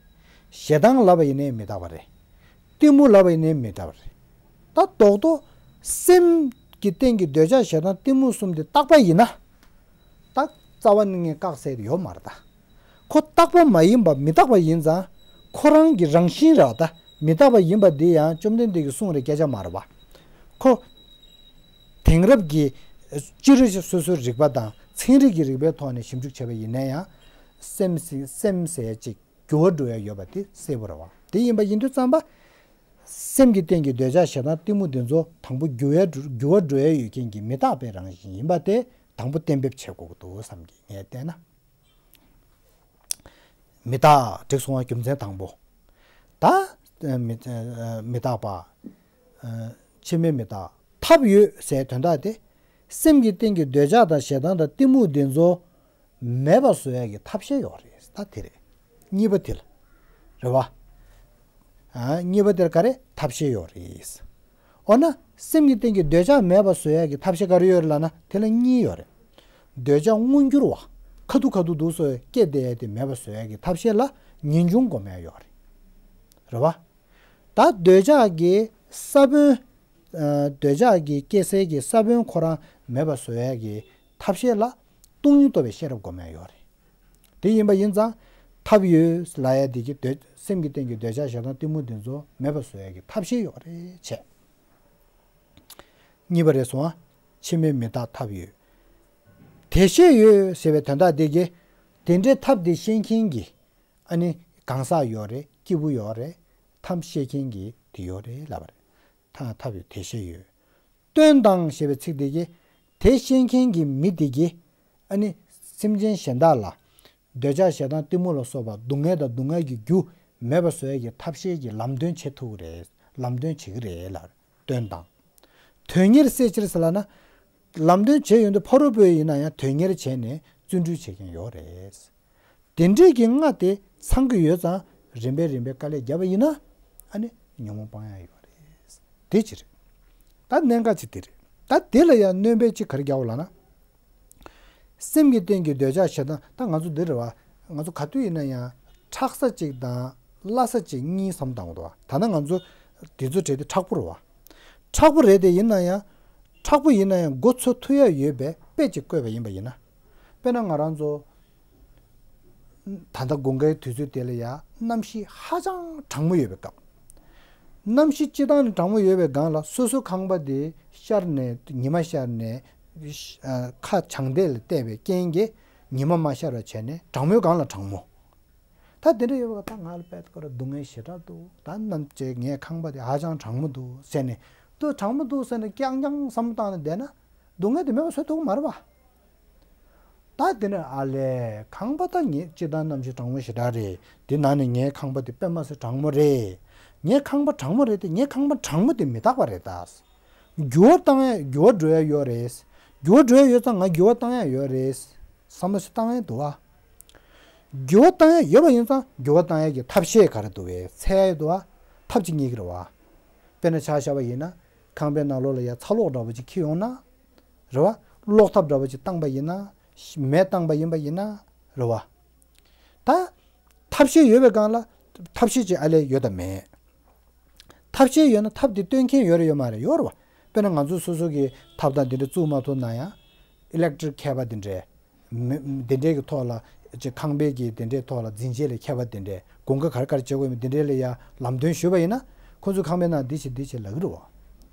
ཞེ་སྡང་ལབ་པ་ཡིན་ནའི་མི་རྟག་པ་རེད། གཏི་མུག་ལབ་པ་ཡིན་ནའི་མི་རྟག་པ་རེད། ད་རྡོག་རྡོག་སེམས་ཀྱི་སྟེང་གི་འདོད་ཆགས་ཞེ་སྡང་གཏི་མུག་གསུམ་དེ་རྟག་པ་ཡིན་ན། ད་རྩ་བ་ནས་ངས་བཀག་ས་ཡོད་མ་རེད་ད། ཁོ་རྟག་པ་མ་ཡིན་པ་མི་རྟག་པ་ཡིན་ཙང་། ཁོ་རང་གི་རང་བཞིན་རེད་བ། ད་མི་རྟག་པ་ཡིན་པ་འདི་ཡང་བཅོམ་ལྡན་འདས་ཀྱི་གསུང་རེད། སྐད་ཆ་མ་རེད་བ། ཁོ་དེང་རབས་ཀྱི་སྤྱི་རིགས་སོ་སོའི་རིག་པ་དང་ཚན་རིག་གི་རིག་པའི་ཐོག་ནས་ཞིབ་འཇུག་བྱས་པ་ཡིན་ན་ཡང་། སེམས་སེ་སེམས་ཟེར་ཡ་ཅིག་འགྱུར་བ་འགྲོ་ཡ་ཡོད་པ་དེ་གསལ་པོ་རེད་བ། དེ་ཡིན་པ་ཡིན་དུས་ཙམ་པ། སེམས་ཀྱི་སྟེང་གི་འདོད་ཆགས་ཞེ་སྡང་གཏི་མུག་འདི་ཚོ་དང་པོ་འགྱུར་བ་འགྲོ་འགྱུར་བ་འགྲོ་ཡ་ཡོད་མཁན་གྱི་མི་རྟག་པའི་རང་བཞིན་ཡིན་པ་དེ་དང་པོ་གཏན་འབེབས་བྱེད་དགོས་ཀྱི་འདུག་བསམ་གྱི། ངས་བལྟས་ན། མི་རྟག་འགྲིག་སོང་བ། རྒྱུ་མཚན་དང་པོ། ད་མི་མི་རྟག་པ། འཆི་མེད་མི་རྟག་ཐབས་ཡོད་ཟེར་དོན་དག་དེ། སེམས་ཀྱི་སྟེང་གི་འདོད་ཆགས་དང་ཞེ་སྡང་དང་གཏི་མུག་འདི་ཚོ་མེད་པ་བཟོ་ཡ་གི་ཐབས་ཤེས་ཡོད་རེད། ད་དེ་རེད། གཉིས་པ་དེ་ལ། རེད་བ། ཨ། གཉིས་པ་དེར་ག་རེ་ཐབས་ཤེས་ཡོད་རེད། འོ་ན་སེམས་ཀྱི་སྟེང་གི་འདོད་ཆགས་མེད་པ་བཟོ་ཡ་གི་ཐབས་ཤེས་ག་རེ་ཡོད་རེད་ལབ་ན། དེ་ལ་གཉིས་ཡོད་རེད། འདོད་ཆགས་མངོན་གྱུར་བ། ཁ་ཐུག་ཁ་ཐུག་འདུག་སེ་སྐྱེས་བསྡད་ཡ་དེ་མེད་པ་བཟོ་ཡ་གི་ཐབས་ཤེས་ལ་ངེས་འབྱུང་སྒོམ་ཡ་ཡོད་རེད། རེད་བ། ད་འདོད་ཆགས་ཀྱི་ས་བོན། ཨ། འདོད་ཆགས་ཀྱི་སྐྱེ་སའི་གི་ས་བོན་ཁོ་རང་མེད་པ་བཟོ་ཡ་གི་ཐབས་ཤེས་ལ་སྟོང་ཉིད་རྟོགས་པའི་ཤེས་རབ་སྒོམ་ཡ་ཡོད་རེད། དེ་ཡིན་པ་ཡིན་ཙང་ཐབས་ཡོད་ལབ་ཡ་དེ་གི་འདོད། སེམས་ཀྱི་སྟེང་གི་འདོད་ཆགས་ཞེ་སྡང་གཏི་མུག་དེ་ཚོ་མེད་པ་བཟོ་ཡ་གི་ཐབས་ཤེས་ཡོད་རེད་བྱས། གཉིས་པ་རེད་སོང་ཨ། འཆི་མེད་མི་རྟག་ཐབས་ཡོད། བདེ་གཤེགས་ཡོད་ཟེར་བའི་དོན་དག་དེ་གི། དེ་འདྲའི་ཐབས་དེ་ཤེས་མཁན་གྱི། ཨ་ནི་གང་ཟག་ཡོད་རེད། སྐྱེས་བུ་ཡོད་རེད། ཐབས་ཤེས་མཁན་གྱི་དེ་ཡོད་རེད་ལབ་པ་རེད། ཐ་ཐབས་ཡོད་བདེ་གཤེགས་ཡོད། སྟོན་དང་ཞེས་པའི་ཚིག་དེ་གིས། དེ་ཤེས་མཁན་གྱི་མི་དེ་གིས། ཨ་ནི་སེམས་ཅན་གཞན་དག་ལ་འདོད་ཆགས་ཞེ་སྡང་གཏི་མུག་ལ་སོགས་པ་སྡུག་བསྔལ་དང་སྡུག་བསྔལ་གྱི་རྒྱུ་མེད་པ་བཟོ་ཡས་ཀྱི་ཐབས་ཤེས་ཀྱི་ལམ་སྟོན་བྱེད་ཐུབ་ཀྱི་རེད། ལམ་སྟོན་བྱེད་ཀྱི་རེད་ལབ། སྟོན་དང་། དོན་གཉེར་སྲིད་ཕྱིར་ཟེར་ལབ་ན། ལམ་སྟོན་བྱས་ཡོང་དུས་ཕ་རོལ་པོ་ཡིན་ན་ཡང་དོན་གཉེར་བྱས་ནས་བརྩོན་འགྲུས་བྱེད་མཁན་ཡོད་རེད། དེ་འདྲས་ཀྱི་ལྔ་དེ་ཚང་གི་ཡོད་ཙང་རིམ་པས་རིམ་པས་དཀའ་ལས་བརྒྱབ་པ་ཡིན་ན། ཨ་ནི་ཉོན་མོངས་སྤང་ཡག་ཡོད་རེད། དེ་ཅི་རེད། ད་གནད་འགག་ཅིག་དེ་རེད། ད་དེ་ལ་ཡང་སྣོན་པ་ཅིག་ག་རེ་རྒྱག་དགོས་ལབ་ན། སེམས་ཀྱི་སྟེང་གི་འདོད་ཆགས་ཞེ་སྡང་། ད་ང་ཚོ་འདི་རེད་བ། ང་ཚོ་ག་དུས་ཡིན་ན་ཡང་མཁྲེགས་ས་ཅིག་དང་བརླ་ས་ཅིག་གཉིས་བསམ་བཏང་དགོས་འདུག་བ། ད་ནི་ང་ཚོ་དེ་ཚོ་གྲས་དེ་མཁྲེགས་པོ་རེད་བ། མཁྲེགས་པོ་རེད་དེ། ཡིན་ན་ཡང་མཁྲེགས་པོ་ཡིན་ན་ཡང་མགོ་ཚོས་ཐུབ་ཡ་ཡོད་པའི་དཔེ་ཅིག་བཀོད་པ་ཡིན་པ་ཡིན་ན། དཔེར་ན་ང་རང་ཚོ་ད་ལྟ་དགུན་ཁའི་དུས་ཚོད་དེ་ལ་ཡ་གནམ་གཤིས་ཧ་ཅང་གྲང་མོ་ཡོད་པའི་སྐབས། གནམ་གཤིས་སྤྱིར་བཏང་ནས་གྲང་མོ་ཡོད་པའི་སྒང་ལ་སོ་སོའི་ཁང་པ་དེ་ཤར་ནས་ཉི་མ་ཤར་ནས། ཨ། ཁ་བྱང་བལྟས་ལ་བལྟས་པའི་རྐྱེན་གྱིས་ཉི་མ་མ་ཤར་བ་བྱས་ནས་གྲང་མོའི་སྒང་ལ་གྲང་མོ། ད་དེ་འདྲ་ཡོད་པ། ད་ང་ལ་དཔེ་ཁོ་ར་སྡུག་བསྔལ་ཞེ་དྲག་འདུག་ད་ནམ་ཅིག་ངའི་ཁང་པ་དེ་ཧ་ཅང་གྲང་མོ་འདུག་ཟེར་ནས། དུ་གྲང་མོ་འདུག་ཟེར་ནས་རྐྱང་རྐྱང་བསམ་བློ་བཏང་ནས་བསྡད་ན་སྡུག་བསྔལ་དེ་མེད་པ་བཟོ་ཐུབ་ཀྱི་མ་རེད་པ། ད་དེ་ནས་ཨ་ལས་ཁང་པ་ད་ངའི་སྤྱིར་བཏང་གནམ་གཤིས་གྲང་མོ་ཞེ་དྲག་རེད། དེ་ནང་ནས་ངའི་ཁང་པ་དེ་དཔེ་མ་སྲིད་གྲང་མོ་རེད། ངའི་ཁང་པ་གྲང་མོ་རེད་དེ། ངའི་ཁང་པ་གྲང་མོ་དེ་མི་རྟག་པ་རེད་ད། འགྱུར་བ་བཏང་ཡ། འགྱུར་བ་འགྲོ་ཡ་ཡོད་རེད། འགྱུར་བ་འགྲོ་ཡ་ཡོད་ཙང་ང་འགྱུར་བ་བཏང་ཡ་ཡོད་རེད། བསམ་བློ་ཞིག་བཏང་ཡ་འདུག་ཨ། འགྱུར་བ་བཏང་ཡ་ཡོད་པ་ཡིན་ཙང་འགྱུར་བ་བཏང་ཡ་གི་ཐབས་ཤེས་ག་རེ་འདུག་བས་འཚོལ་ཡ་འདུག་ཨ། ཐབས་ཅིག་རྙེད་ཀྱི་རེད་བ། དཔེར་ན་ཆ་བཞག་པ་ཡིན་ན། ཁང་པའི་ནང་ལོགས་ལ་ཡ་ཚ་གློག་འདྲ་པོ་ཅིག་འཁྱེར་ཡོང་ན། རེད་བ། གློག་ཐབ་འདྲ་པོ་ཅིག་བཏང་པ་ཡིན་ན། མེ་བཏང་པ་ཡིན་པ་ཡིན་ན། རེད་བ། ད། ཐབས་ཤེས་ཡོད་པའི་སྒང་ལ། ཐབས་ཤེས་ཅིག་ཨ་ལས་ཡོད་དམ་མེད། ཐབས་ཤེས་ཡོད་ན་ཐབས་དེ་སྟོན་མཁན་ཡོད་རེད་ཡོད་མ་རེད། ཡོད་རེད་བ། དཔེར་ན་ང་ཚོ་སོ་སོ་གི་ཐབ་དང་དེ་འདྲ་བཙུགས་མ་ཐུབ་ན་ཡང་། ཨི་ལེག་ཊི་རིག་མཁས་པ་དེ་འདྲས། མི་དེ་འདྲས་ཀྱི་ཐོག་ལ། ཅིག་ཁང་པའི་གི་དེ་འདྲས་ཐོག་ལ་འཛིན་ཆས་ལ་མཁས་པ་དེ་འདྲས་དགུན་ཁ་ག་རེ་ག་རེ་བྱེད་དགོས་མིན་དེ་འདྲས་ལ་ཡ་ལམ་སྟོན་ཞུས་པ་ཡིན་ན། ཁོ་ཚོས་ཁང་པའི་ནང་འདི་བྱེད་འདི་བྱེད་ལབ་ཀྱི་རེད་བ།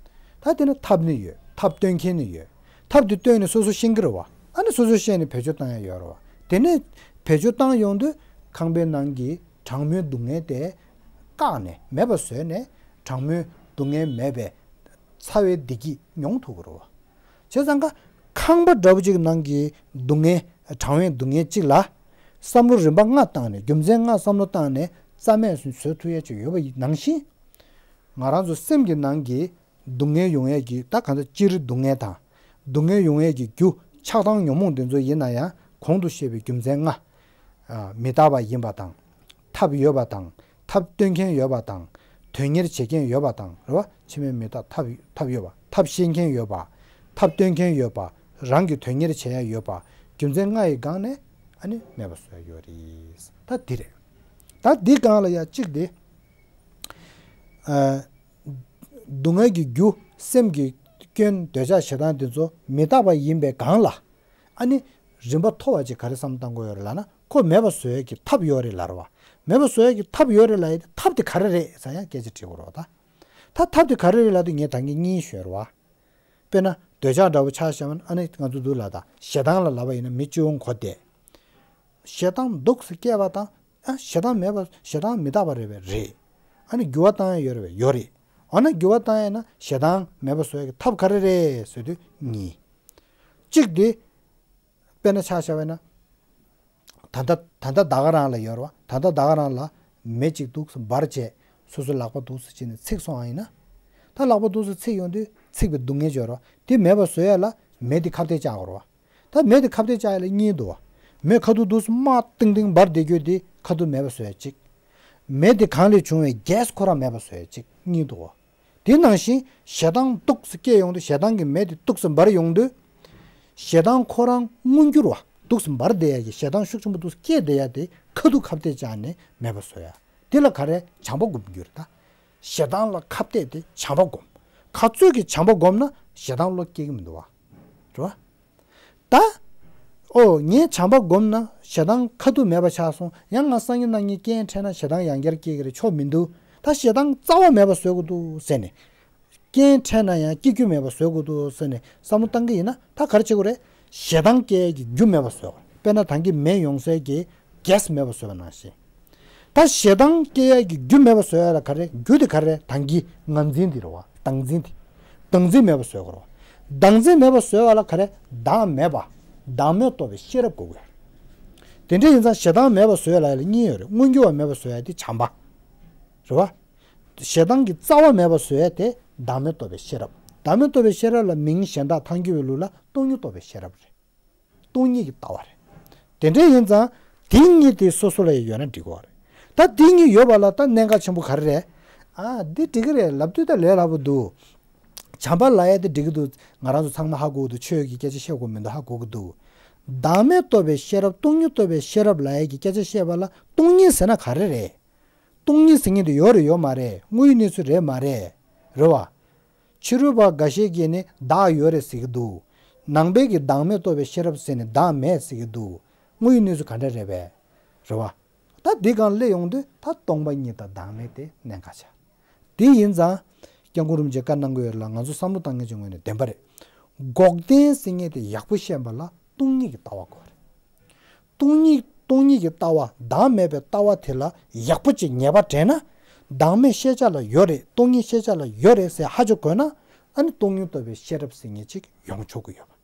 ད་དེ་ནི་ཐབས་ནི་ཡོད། ཐབས་སྟོན་མཁན་ནི་ཡོད། ཐབས་དེ་སྟོན་ནས་སོ་སོ་ཤེས་ཀྱི་རེད་བ། ཨ་ནི་སོ་སོ་ཤེས་ནས་བེད་སྤྱོད་བཏང་ཡ་ཡོད་རེད་བ། དེ་ནས་བེད་སྤྱོད་བཏང་ཡོང་དུས་ཁང་པའི་ནང་གི་གྲང་མོའི་སྡུག་བསྔལ་དེ་བཀག་ནས་མེད་པ་བཟོས་ནས། གྲང་མོའི་སྡུག་བསྔལ་མེད་པའི་ཚ་བའི་བདེ་སྐྱིད་མྱོང་ཐུབ་ཀྱི་རེད་བ། བྱས་ཙང་ཀ་ཁང་པ་འདྲ་པོ་ཅིག་ནང་གི་སྡུག་བསྔལ། གྲང་བའི་སྡུག་བསྔལ་གཅིག་ལ་བསམ་བློ་རིམ་པ་ལྔ་བཏང་ནས། རྒྱུ་མཚན་ལྔ་བསམ་བློ་བཏང་ནས་རྩ་མེད་བཟོ་ཐུབ་ཡ་ཅིག་ཡོད་པ་ནང་བཞིན། ང་རང་ཚོ་སེམས་ཀྱི་ནང་གི་སྡུག་བསྔལ་ཡོང་ཡས་ཀྱི། ད་གང་ལྟར་སྤྱིར་སྡུག་བསྔལ་དང་། སྡུག་བསྔལ་ཡོང་ཡས་ཀྱི་རྒྱུ་ཆགས་སྡང་ཉོན་མོངས་དེ་ཚོ་ཡིན་ན་ཡང་གོང་དུ་བཤད་པའི་རྒྱུ་མཚན་ལྔ། ཨ། མི་རྟག་པ་ཡིན་པ་དང་། ཐབས་ཡོད་པ་དང་། ཐབས་སྟོན་མཁན་ཡོད་པ་དང་། དོན་གཉེར་བྱེད་མཁན་ཡོད་པ་དང་། རེད་བ། ཕྱི་མའི་མི་རྟག་ཐབས། ཐབས་ཡོད་པ། ཐབས་ཤེས་མཁན་ཡོད་པ། ཐབས་སྟོན་མཁན་ཡོད་པ། རང་གི་དོན་གཉེར་བྱེད་ཡ་ཡོད་པ། རྒྱུ་མཚན་ལྔ་ཡི་སྒང་ནས་ཨ་ནི་མེད་པ་བཟོ་ཡ་ཡོད་རེད། ད་འདི་རེད། ད་འདི་སྒང་ལ་ཡ་གཅིག་དེ། ཨ། སྡུག་བསྔལ་གྱི་རྒྱུ། སེམས་ཀྱི་སྐྱོན། འདོད་ཆགས་ཞེ་སྡང་དེ་ཚོ་མི་རྟག་པ་ཡིན་པའི་སྒང་ལ། ཨ་ནི་རིམ་པ་མཐོ་བ་ཅིག་ག་རེ་བསམ་བཏང་དགོས་ཡོད་རེད་ལབ་ན། ཁོ་མེད་པ་བཟོ་ཡས་ཀྱི་ཐབས་ཡོད་རེད་ལབ་རེད་བ། མེད་པ་བཟོ་ཡས་ཀྱི་ཐབས་ཡོད་རེད་ལབ་ཡས་དེ། ཐབས་དེ་ག་རེ་རེད་ཟེར་ཡང་སྐད་ཆ་དྲི་དགོས་རེད་བ་ད། ད་ཐབས་དེ་ག་རེ་རེད་ལབ་དུས་ངས་ད་གིན་གཉིས་ཞུས་རེད་བ། དཔེར་ན་འདོད་ཆགས་འདྲ་པོ་ཆ་བཞག་ན། ཨ་ནི་ང་ཚོ་འདུག་ལ་ད་ཞེ་སྡང་ལ་ལབ་པ་ཡིན་ན་མི་སྤྱི་བོ་མགོ་བསྡད། ཞེ་སྡང་འདུག་སེ་སྐྱེས་པ་དང་། ཨ། ཞེ་སྡང་མེད་པ། ཞེ་སྡང་མི་རྟག་པ་རེད་པས། རེད། ཨ་ནི་འགྱུར་བ་བཏང་ཡ་ཡོད་རེད་པས། ཡོད་རེད། འོ་ན་འགྱུར་བ་བཏང་ཡ་ན་ཞེ་སྡང་མེད་པ་བཟོ་ཡ་གི་ཐབས་ག་རེ་རེད་ཟེར་དུས་གཉིས། གཅིག་དེ། དཔེར་ན་ཆ་བཞག་པ་ཡིན་ན། ད་ལྟ་ད་ལྟ་ད་ག་རང་ལ་ཡོད་རེད་བ། ད་ལྟ་ད་ག་རང་ལ་མེ་གཅིག་འདུག་སེ་འབར་བྱས། སོ་སོའི་ལག་པ་འདུག་སེ་བྱས་ནས་ཚིག་སོང་བ་ཡིན་ན། ད་ལག་པ་འདུག་སེ་ཚིག་ཡོང་དུས་ཚིག་པའི་སྡུག་བསྔལ་ཅིག་ཡོད་རེད་བ། དེ་མེད་པ་བཟོ་ཡ་ལ་མེ་དེ་ཁ་གཏད་བཅག་དགོས་རེད་བ། ད་མེ་དེ་ཁ་གཏད་བཅག་ཡ་ལ་གཉིས་འདུག་བ། མེ་ཁ་ཐུག་འདུག་སེ་དམག་ཏིང་ཏིང་འབར་བསྡད་རྒྱུ་དེ་ཁ་ཐུག་མེད་པ་བཟོ་ཡ་གཅིག། མེ་དེ་སྒང་ལས་བྱུང་བའི་གེ་སི་ཁོ་རང་མེད་པ་བཟོ་ཡ་གཅིག། གཉིས་འདུག་བ། དེ་ནང་བཞིན་ཞེ་སྡང་འདུག་སེ་སྐྱེས་ཡོང་དུས། ཞེ་སྡང་གི་མེ་དེ་འདུག་སེ་འབར་ཡོང་དུས། ཞེ་སྡང་ཁོ་རང་མངོན་འགྱུར་བ། འདུག་སེ་འབར་བསྡད་ཡ་གི་ཞེ་སྡང་ཤུགས་ཆེན་པོ་འདུག་སེ་སྐྱེས་བསྡད་ཡ་དེ་ཁ་ཐུག་ཁ་གཏད་བཅག་ནས་མེད་པ་བཟོ་ཡ། དེ་ལ་ག་རེ། བྱམས་པ་སྒོམ་རྒྱུ་རེད་ད། ཞེ་སྡང་ལ་ཁ་གཏད་དེ་བྱམས་པ་སྒོམ། ག་ཚོད་ཀྱི་བྱམས་པ་སྒོམ་ན་ཞེ་སྡང་བློ་སྐྱེ་གི་མི་འདུག་བ། རེད་བ། ད། ཨོ། ངས་བྱམས་པ་སྒོམ་ན་ཞེ་སྡང་ཁ་ཐུག་མེད་པ་ཆགས་སོང་། ཡང་ང་སང་ཉིན་གནངས་ཉིན་རྐྱེན་འཕྲད་ན་ཞེ་སྡང་ཡང་བསྐྱར་སྐྱེ་གི་རེད། ཆོ་མི་འདུག། ད་ཞེ་སྡང་རྩ་བ་མེད་པ་བཟོ་དགོས་འདུག་ཟེར་ནས། རྐྱེན་འཕྲད་ན་ཡང་སྐྱེ་རྒྱུ་མེད་པ་བཟོ་དགོས་འདུག་ཟེར་ནས་བསམ་བློ་བཏང་གི་ཡིན་ན། ད་ག་རེ་བྱེད་དགོས་རེད། ཞེ་སྡང་སྐྱེ་ཡས་ཀྱི་རྒྱུ་མེད་པ་བཟོ་དགོས་རེད། དཔེར་ན་ད་གིན་མེ་ཡོང་སའི་གི་གེ་སི་མེད་པ་བཟོས་པ་ནང་བཞིན། ད་ཞེ་སྡང་སྐྱེ་ཡས་ཀྱི་རྒྱུ་མེད་པ་བཟོ་ཡ་ལ་ག་རེ། རྒྱུ་དེ་ག་རེ། ད་གིན་ངར་འཛིན་དེ་རེད་བ། བདག་འཛིན་དེ། བདག་འཛིན་མེད་པ་བཟོ་དགོས་རེད་བ། བདག་འཛིན་མེད་པ་བཟོ་ཡ་ལ་ག་རེ། བདག་མེད་པ། བདག་མེད་རྟོགས་པའི་ཤེས་རབ་དགོས་ཀྱི་ཡོད་རེད། དེ་འདྲ་ཡིན་ཙང་ཞེ་སྡང་མེད་པ་བཟོ་ཡ་ལ་ཡ་ལ་གཉིས་ཡོད་རེད། མངོན་གྱུར་བ་མེད་པ་བཟོ་ཡ་དེ་བྱམས་པ་རེད་བ། ཞེ་སྡང་གི་རྩ་བ་མེད་པ་བཟོ་ཡ་དེ་བདག་མེད་རྟོགས་པའི་ཤེས་རབ། བདག་མེད་རྟོགས་པའི་ཤེས་རབ་ལ་མིང་གཞན་དག་ཐལ་འགྱུར་བའི་ལུགས་ལ་སྟོང་ཉིད་རྟོགས་པའི་ཤེས་རབ་རེད། སྟོང་ཉིད་ཀྱི་ལྟ་བ་རེད། དེ་འདྲ་ཡིན་ཙང་དེ་གཉིས་དེ་སོ་སོ་ལ་ཡང་ཡོད་ན་འགྲིག་གི་རེད། ད་དེ་གཉིས་ཡོད་པ་ལ་ད་གནད་འགག་ཆེན་པོ་ག་རེ་རེད། ཨ། འདི་འགྲིག་གི་རེད། ལབ་དུས་ད་ལས་སླ་པོ་འདུག། བྱམས་པ་ལབ་ཡ་དེ་འགྲིག་གི་འདུག། ང་རང་ཚོ་ཚང་མ་ཧ་གོ་གི་འདུག། ཆོས་ཀྱི་སྐད་ཆ་བཤད་དགོས་མི་འདུག། ཧ་གོ་གི་འདུག། བདག་མེད་རྟོགས་པའི་ཤེས་རབ། སྟོང་ཉིད་རྟོགས་པའི་ཤེས་རབ་ལབ་ཡ་གི་སྐད་ཆ་བཤད་པ་ལ་སྟོང་ཉིད་ཟེར་ན་ག་རེ་རེད། སྟོང་ཉིད་ཟེར་མཁན་དེ་ཡོད་རེད་ཡོད་མ་རེད། དངོས་ཡོད་གནས་ཚུལ་རེད་མ་རེད། རེད་བ། ཕྱི་རོལ་པ་འགའ་ཤས་ཀྱིས་ནི་བདག་ཡོད་རེད་ཟེར་གྱི་འདུག། ནང་པའི་གི་བདག་མེད་རྟོགས་པའི་ཤེས་རབ་ཟེར་ནས་བདག་མེད་ཟེར་གྱི་འདུག། དངོས་ཡོད་གནས་ཚུལ་ག་འདྲ་རེད་པས། རེད་བ། ད་འདི་སྒང་སླེབས་ཡོང་དུས་ད་སྟོང་པ་ཉིད་དང་བདག་མེད་དེ་གནད་འགག་ཆེ། དེ་ཡིན་ཙང་། སྐྱབས་མགོན་རིན་པོ་ཆེས་བཀའ་གནང་གི་ཡོད་ལ། ང་ཚོ་བསམ་བློ་བཏང་མཁན་གྱི་ངོས་ནས་བདེན་པ་རེད། འགོག་བདེན་ཟེར་མཁན་དེ་ཡག་པོ་ཤེས་པ་ལ་སྟོང་ཉིད་ཀྱི་ལྟ་བ་དགོས་རེད། སྟོང་ཉིད། སྟོང་ཉིད་ཀྱི་ལྟ་བ། བདག་མེད་པའི་ལྟ་བ་དེ་ལ་ཡག་པོ་ཅིག་ངེས་པ་དྲན་ན། བདག་མེད་ཤེས་བྱ་ལ་ཡོད་རེད། སྟོང་ཉིད་ཤེས་བྱ་ལ་ཡོད་རེད་ཟེར་ཧ་ཅང་གོ་ན། ཨ་ནི་སྟོང་ཉིད་རྟོགས་པའི་ཤེས་རབ་ཟེར་མཁན་ཅིག་ཡོང་ཆོག་གི་ཡོད་པ།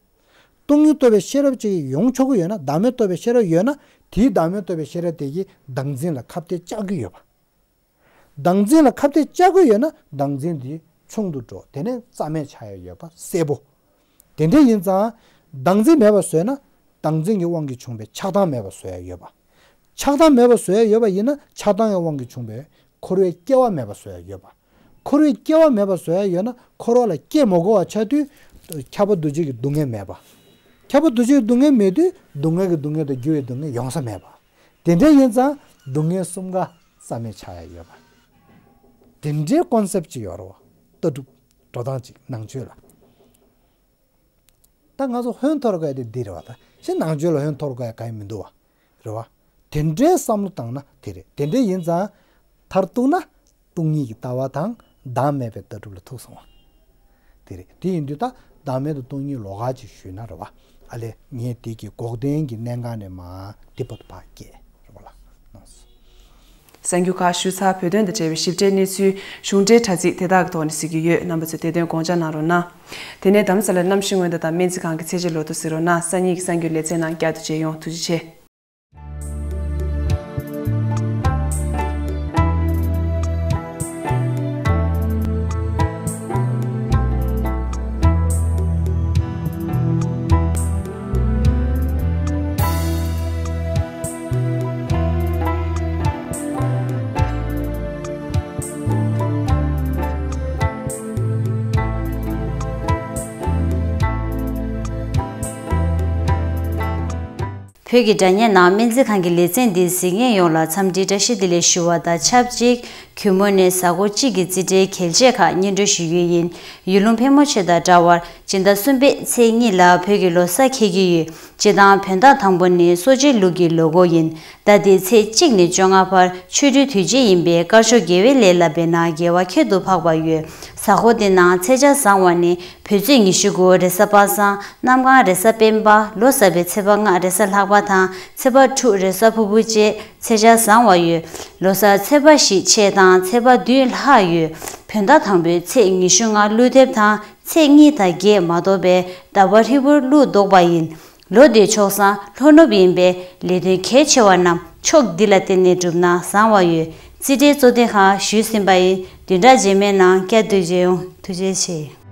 སྟོང་ཉིད་རྟོགས་པའི་ཤེས་རབ་ཅིག་ཡོང་ཆོག་གི་ཡོད་ན། བདག་མེད་རྟོགས་པའི་ཤེས་རབ་ཡོད་ན། དེའི་བདག་མེད་རྟོགས་པའི་ཤེས་རབ་དེ་གིས་བདག་འཛིན་ལ་ཁ་གཏད་བཅག་གི་ཡོད་པ། བདག་འཛིན་ལ་ཁ་གཏད་བཅག་གི་ཡོད་ན། བདག་འཛིན་དེ་ཆུང་དུ་འགྲོ། དེ་ནས་རྩ་མེད་ཆགས་ཡ་ཡོད་པ་གསལ་པོ། དེ་འདྲ་ཡིན་ཙང་། བདག་འཛིན་མེད་པ་བཟོས་ན། བདག་འཛིན་གྱི་དབང་གིས་བྱུང་བའི་ཆགས་སྡང་མེད་པ་བཟོ་ཡ་ཡོད་པ། ཆགས་སྡང་མེད་པ་བཟོ་ཡ་ཡོད་པ་ཡིན་ན། ཆགས་སྡང་གི་དབང་གིས་བྱུང་བའི་འཁོར་བའི་སྐྱེ་བ་མེད་པ་བཟོ་ཡ་ཡོད་པ། འཁོར་བའི་སྐྱེ་བ་མེད་པ་བཟོ་ཡ་ཡོད་ན། འཁོར་བ་ལ་སྐྱེ་མ་དགོས་པ་ཆགས་དུས། ཁྱབ་པ་འདུ་བྱེད་ཀྱི་སྡུག་བསྔལ་མེད་པ། ཁྱབ་པ་འདུ་བྱེད་ཀྱི་སྡུག་བསྔལ་མེད་དུས། སྡུག་བསྔལ་གྱི་སྡུག་བསྔལ་དང་འགྱུར་བའི་སྡུག་བསྔལ་ཡོང་ས་མེད་པ། དེ་འདྲ་ཡིན་ཙང་། སྡུག་བསྔལ་གསུམ་ཀ་རྩ་མེད་ཆགས་ཡ་ཡོད་པ། དེ་འདྲའི་ཀོན་སེབ་ཅིག་ཡོད་རེད་བ། ལྟ་གྲུབ་འགྲོ་སྟངས་ཅིག་ནང་ཆོས་ལ། ད་ང་ཚོ་ཧོན་འཐོར་དགོས་ཡ་དེ་འདི་རེད་བ། ད་ཕྱི་ནང་ཆོས་ལ་ཧོན་འཐོར་དགོས་ཡ་གང་ཡང་མི་འདུག་བ། རེད་བ། དེ་འདྲའི་བསམ་བློ་བཏང་ན་དེ་རེད། དེ་འདྲ་ཡིན་ཙང་། མཐར་གཏུགས་ན། སྟོང་ཉིད་ཀྱི་ལྟ་བ་དང་བདག་མེད་པའི་ལྟ་གྲུབ་ལ་ཐུག་སོང་བ། དེ་རེད། དེ་ཡིན་དུས་ད་བདག་མེད་དང་སྟོང་ཉིད་ལོགས་ཀ་ཅིག་ཞུས་ན་རེད་བ། ཨ་ལས་ངས་དེ་གི་འགོག་བདེན་གྱི་གནད་འགག་ནས་མར་དེ་བར་དུ་ཕར་སྐྱེལ་རེད་བ་ལ། གནང་སོང་། གསར་འགྱུར་ཁག་ཞུ་ཚར། བོད་དོན་དང་འབྲེལ་བའི་ཞིབ་ཕྲའི་གནས་ཚུལ་གཞུང་འབྲེལ་དྲ་ཚིགས་དེ་དག་གི་ཐོག་ནས་གཟིགས་ཀྱི་ཡོད། རྣམ་པ་ཚོས་དེ་དོན་དགོངས་འཇགས་གནང་རོགས་གནང་། དེ་ནས་རྡ་རམ་ས་ལའི་གནམ་གཤིས་སྔོན་བརྡ་དང་སྨན་རྩིས་ཁང་གི་ཚད་གཞི་ལོ་ཐོ་གཟིགས་རོགས་གནང་། སང་ཉིན་གྱི་གསར་འགྱུར་ལེ་ཚན་ནང་བསྐྱར་དུ་མཇལ་ཡོང་། ཐུགས་རྗེ་ཆེ། བོད་ཀྱི་སྒྲ་སྙན་ནང་སྨན་རྩིས་ཁང་གི་ལེ་ཚན་འདི་གཟིགས་མཁན་ཡོངས་ལ་འཚམས་འདྲིའི་བཀྲ་ཤིས་བདེ་ལེགས་ཞུ་བ་དང་ཆབས་ཅིག་གུས་མོ་ནས་གཟའ་འཁོར་གཅིག་གི་རྩིས་ཁྲའི་གལ་ཆེ་ཁག་སྙན་སྒྲོན་ཞུ་རྒྱུ་ཡིན། ཡུལ་ལུང་ཕལ་མོ་ཆེ་དང་འདྲ་བར་སྤྱི་ཟླ་གསུམ་པའི་ཚེས་གཉིས་ལ་བོད་ཀྱི་ལོ་གསར་འཁེལ་གྱི་ཡོད། སྤྱིར་བཏང་བོད་ཟླ་དང་པོ་ནི་སྲོལ་འབྱེད་ལུགས་ཀྱི་ལོ་འཁོར་ཡིན། ཟླ་འདིའི་ཚེས་གཅིག་ནས་བཅོ་ལྔ་བར་ཆོ་འཕྲུལ་དུས་ཆེན་ཡིན་པས། དཀར་ཕྱོགས་དགེ་བའི་ལས་ལ་འབད་ན་དགེ་བ་ཁྱད་དུ་འཕགས་པ་ཡོད། གཟའ་འཁོར་འདི་ནང་ཚེས་ཆ་བཟང་བ་ནི། བོད་ཚེས་ཉི་ཤུ་དགུ་རེས་གཟའ་པ་སངས། གནམ་གང་རེས་གཟའ་སྤེན་པ། ལོ་གསར་པའི་ཚེས་པ་ལྔ་རེས་གཟའ་ལྷག་པ་དང་། ཚེས་པ་དྲུག་རེས་གཟའ་ཕུར་བུ་བཅས་ཚེས་ཆ་བཟང་བ་ཡོད། ལོ་གསར་ཚེས་པ་བཞི་ཆད་དང་ཚེས་པ་བདུན་ལྷག་ཡོད། བོད་ཟླ་དང་པོའི་ཚེས་ཉི་ཤུ་ལྔ་ཀླུ་འདེབས་དང་། ཚེས་གཉིས་དང་བརྒྱད་མ་གཏོགས་པའི་ཟླ་བ་ཧྲིལ་པོར་ཀླུ་ལྡོག་པ་ཡིན། ལོ་འདིའི་ཕྱོགས་བཟང་ལྷོ་ནུབ་ཡིན་པས། ལས་དོན་གལ་ཆེ་བ་རྣམས་ཕྱོགས་འདི་ལ་བརྟེན་ནས་བསྒྲུབས་ན་བཟང་བ་ཡོད། རྩིས་ཁྲའི་གཙོ་དོན་ཁག་ཞུས་ཟིན་པ་ཡིན། བདུན་ཕྲག་རྗེས་མའི་ནང་བསྐྱར་དུ་མཇལ་ཡོང་། ཐུགས་རྗེ་ཆེ།